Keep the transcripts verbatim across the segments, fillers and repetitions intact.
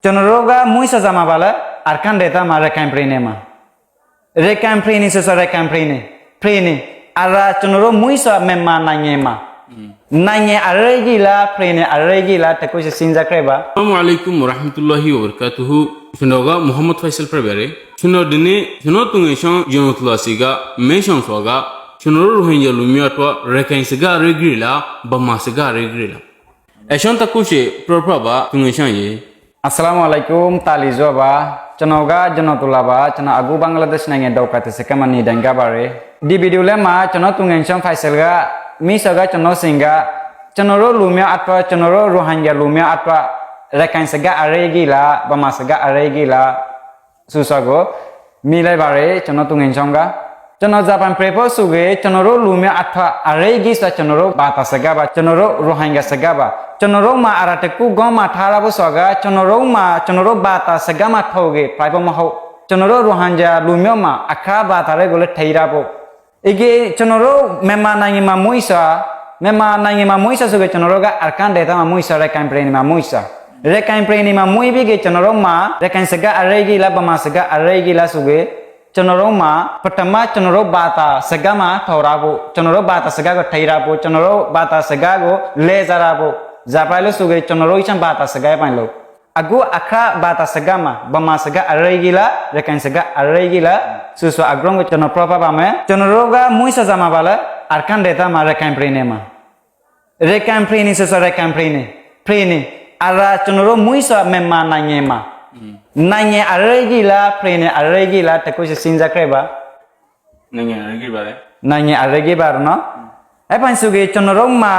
ကျွန်တော်တို့က မူးယစ်စော်မၤဘၣ်လၢ Arakanဒေသမှာ ရခိုင်ပြည်နယ်မှာ ရခိုင်ပြည်နယ်ဆိုဆို ရခိုင်ပြည်နယ် ပြည်နယ် အရ ကျွန်တော်တို့ မူးယစ်စော် မြန်မာနိုင်ငံမှာ နိုင်ငံအရေးကြီးလား ပြည်နယ်အရေးကြီးလား တစ်ခုစီစဉ်းစားကြည့်ပါ။ Assalamu alaikum wa rahmatullahi wa barakatuhu. ကျွန်တော်က Muhammad Faisal ဖြစ်ပါတယ်။ ကျွန်တော်ဒီနေ့ ကျွန်တော်သူငယ်ချင်း ကျွန်တော်သူလာစီက မဲဆောင်စွာက ကျွန်တော်တို့ ရိုဟင်ဂျာလူမျိုးအတွက် ရခိုင်စကားအရေးကြီးလား ဗမာစကားအရေးကြီးလား အရှင်းတစ်ခုစီ ပြောပြပါ သူငယ်ချင်းရေ။ Assalamu alaikum တၢ်လီၤစွဲပါ။ ကျွန်တော်က ကျွန်တော်သူလာပါ။ ကျွန်တော်အခု ဘင်္ဂလားဒေ့ရှ်နိုင်ငံ ဒုက္ခသည်စခန်းမှာ နေထိုင်ကြပါတယ်။ ဒီဗီဒီယိုထဲမှာ ကျွန်တော်သူငယ်ချင်း Faisal က မီးစော်က ကျွန်တော်စင်က ကျွန်တော်တို့လူမျိုးအတွက် ကျွန်တော်တို့ ရိုဟင်ဂျာလူမျိုးအတွက် ရခိုင်စကားအရေးကြီးလား ဗမာစကားအရေးကြီးလား ဆိုဆိုကို မေးလိုက်ပါတယ် ကျွန်တော်သူငယ်ချင်းက။ ကျွန်တော် Japan ပြည်ဖို့ဆိုရင် ကျွန်တော်တို့လူမျိုးအတွက် အရေးကြီးဆုံး ကျွန်တော်တို့ ဘာသာစကားပါ။ ကျွန်တော်တို့ ရိုဟင်ဂျာစကားပါ။ ကျွန်တော်တို့မှာ အရာတစ်ခု ခေါင်းမှာထားရဖို့ဆိုတာက ကျွန်တော်တို့မှာ ကျွန်တော်တို့ ဘာသာစကားမှာ ထောက်ခံပြဖို့မဟုတ်။ ကျွန်တော်တို့ ရိုဟင်ဂျာလူမျိုးမှာ အခါဘာသာတွေကိုလည်း ထည့်ရဖို့။ အကယ် ကျွန်တော်တို့ မြန်မာနိုင်ငံမှာ မူးယစ်စော် မြန်မာနိုင်ငံမှာ မူးယစ်စော်ဆိုရင် ကျွန်တော်တို့က Arakanဒေသမှာ မူးယစ်စော် ရခိုင်ပြည်နယ်မှာ မူးယစ်စော် ရခိုင်ပြည်နယ်မှာ မူးယစ်ပြီးက ကျွန်တော်တို့မှာ ရခိုင်စကားအရေးကြီးလား ဗမာစကားအရေးကြီးလားဆိုရင် ကျွန်တော်တို့မှာ ပထမ ကျွန်တော်တို့ ဘာသာစကားမှာ ထောက်ရဖို့ ကျွန်တော်တို့ ဘာသာစကားကို ထည့်ရဖို့ ကျွန်တော်တို့ ဘာသာစကားကို လေးစားရဖို့ ဘာဖြစ်လို့ဆိုရင် ကျွန်တော်တို့ ရှမ်းဘာသာစကားပိုင်းလို့ အခုအခါ ဘာသာစကားမှာ ဗမာစကားအရေးကြီးလား ရခိုင်စကားအရေးကြီးလား ဆိုဆိုအကြောင်းကို ကျွန်တော် ပြောပြပါမယ်။ ကျွန်တော်တို့က မူးယစ်စော်မၤဘၣ်လၢ Arakanဒေသမှာ ရခိုင်ပြည်နယ်မှာ ရခိုင်ပြည်နယ်ဆိုဆို ရခိုင်ပြည်နယ် ပြည်နယ် အရ ကျွန်တော်တို့ မူးယစ်စော် မြန်မာနိုင်ငံမှာ နိုင်ငံအရေးကြီးလား ပြည်နယ်အရေးကြီးလား တစ်ခုစီ စဉ်းစားကြည့်ပါ။ နိုင်ငံအရေးကြီးပါတယ်။ နိုင်ငံအရေးကြီးပါတယ်နော်။ အဲ့ပိုင်းဆိုရင် ကျွန်တော်တို့မှာ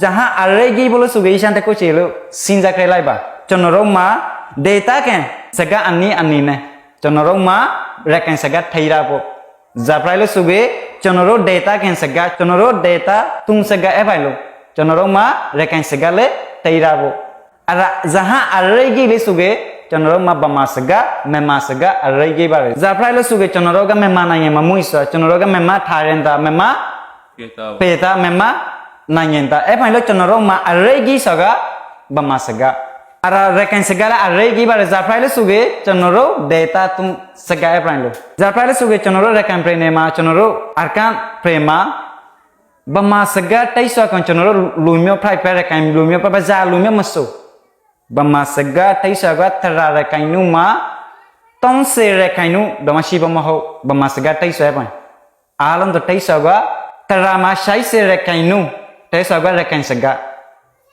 ရဟန်းအရေးကြီးဖို့လို့ဆိုရင် ရှမ်းတစ်ခုစီလို့ စဉ်းစားကြည့်လိုက်ပါ။ ကျွန်တော်တို့မှာ ဒေသခံစကားအနည်းအနည်းနဲ့ ကျွန်တော်တို့မှာ ရခိုင်စကား ထည့်ရဖို့ ဘာဖြစ်လို့ဆိုရင် ကျွန်တော်တို့ ဒေသခံစကား ကျွန်တော်တို့ ဒေသသုံးစကား အဲ့ပိုင်းလို့ ကျွန်တော်တို့မှာ ရခိုင်စကားလည်း ထည့်ရဖို့ အရ ရဟန်းအရေးကြီးလို့ဆိုရင် ကျွန်တော်တို့မှာ ဗမာစကား မြန်မာစကား အရေးကြီးပါတယ်။ ဘာဖြစ်လို့ဆိုရင် ကျွန်တော်တို့က မြန်မာနိုင်ငံမှာ မူးယစ်စော် ကျွန်တော်တို့က မြန်မာတိုင်းရင်းသား မြန်မာ ဒေသ မြန်မာနိုင်ငံသား အဲ့ပိုင်းလို့ ကျွန်တော်တို့မှာ အရေးကြီးဆုံးက ဗမာစကား အရ ရခိုင်စကားလည်း အရေးကြီးပါတယ်။ ဘာဖြစ်လို့ဆိုရင် ကျွန်တော်တို့ ဒေသသုံးစကား အဲ့ပိုင်းလို့ ဘာဖြစ်လို့ဆိုရင် ကျွန်တော်တို့ ရခိုင်ပြည်နယ်မှာ ကျွန်တော်တို့ Arakanပြည်မှာ ဗမာစကား တတ်သိမ်းစွာက ကျွန်တော်တို့ လူမျိုးဖြစ်ဖြစ် ရခိုင်လူမျိုးဖြစ်ဖြစ် ဘယ်လူမျိုးမဆို ဗမာစကား တတ်သိမ်းစွာက တစ်ရာရာခိုင်နှုန်းမှာ သုံးဆယ်ရာခိုင်နှုန်း ဒီးမရှိဘူးမဟုတ် ဗမာစကား တတ်သိမ်းစွာပိုင်း အားလုံးတတ်သိမ်းစွာက တစ်ရာမှာ ရှစ်ဆယ်ရာခိုင်နှုန်း တတ်သိမ်းစွာက ရခိုင်စကား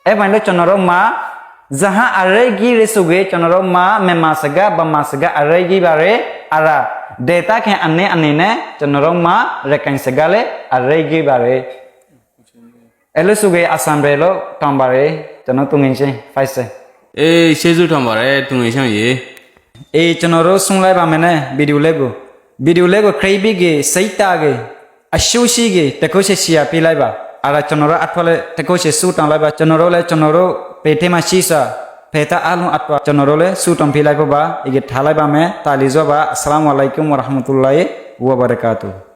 အဲ့ပိုင်းလို့ ကျွန်တော်တို့မှာ ရဟန်းအရေးကြီးလို့ဆိုရင် ကျွန်တော်တို့မှာ မြန်မာစကား ဗမာစကား အရေးကြီးပါတယ်။ အရ ဒေသခံအနည်းအနည်းနဲ့ ကျွန်တော်တို့မှာ ရခိုင်စကားလည်း အရေးကြီးပါတယ်။ အဲ့လိုဆိုရင် အဆင်ပြေလို့ ထင်ပါတယ် ကျွန်တော်သူငယ်ချင်း Faisal။ အေး ကျေးဇူးတင်ပါတယ် သူငယ်ချင်းရေ။ အေး ကျွန်တော်တို့ ဆုံးလိုက်ပါမယ်နဲ့ ဗီဒီယိုလေးကို။ ဗီဒီယိုလေးကို ကြည့်ပြီးက စိတ်တကယ် အကျိုးရှိက တစ်ခုစီ share ပေးလိုက်ပါ။ အဲ့ဒါ ကျွန်တော်တို့အတွက်လည်း တစ်ခုစီ ဆုတောင်းလိုက်ပါ။ ကျွန်တော်တို့လည်း ကျွန်တော်တို့ ပင်ထဲမှာရှိစ ပင်သားအားလုံးအတွက် ကျွန်တော်တို့လည်း ဆုတောင်းပေးလိုက်ဖို့ပါ။ အကယ် ထားလိုက်ပါမယ်။ တၢ်လီၤစွဲပါ။ Assalamu alaikum wa rahmatullahi wa barakatuh.